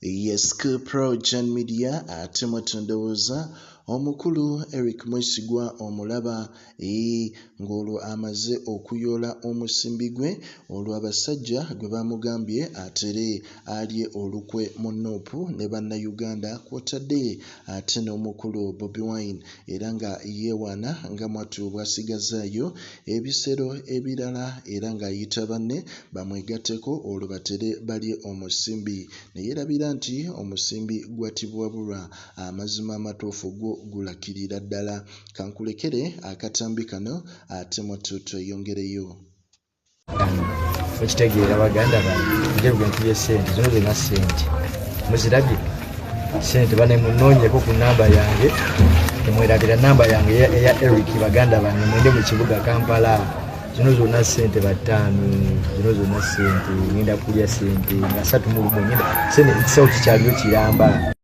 Yes, Pro Gen Media ate mwattu ndowooza omukulu Eric Mwesigwa omulaba ee ng'olwo amaze okuyoola omusimbi gwe olwo abasajja gwe bamugambye atere alye olukwe mu NUP ne bannayuganda kw'otadde ate n'omukulu Bobi Wine era nga yeewaana nga mwattu bw'asigazzaayo ebisero ebirala era ng'ayita banne bamwegatteko olwo batere balye omusimbi ne yeerabira nti omusimbi gwa Tibuhaburwa amazima amatuufu gwo gulakirira ddala. Kankulekere akatambi kano ate mwattu tweyongereyo. Okitegeera baganda bange, njeruge nkubye sente zino zonna, sente muzirabye sente bane, munoonyeko ku namba yange, temwerabira namba yange eya Eric. Baganda bange, mwende mu kibuga Kampala, zino zonna sente bataano, zino zonna sente, ngenda kulya sente nga 31 ngenda sente, ekisawo kikyaliyo kiramba.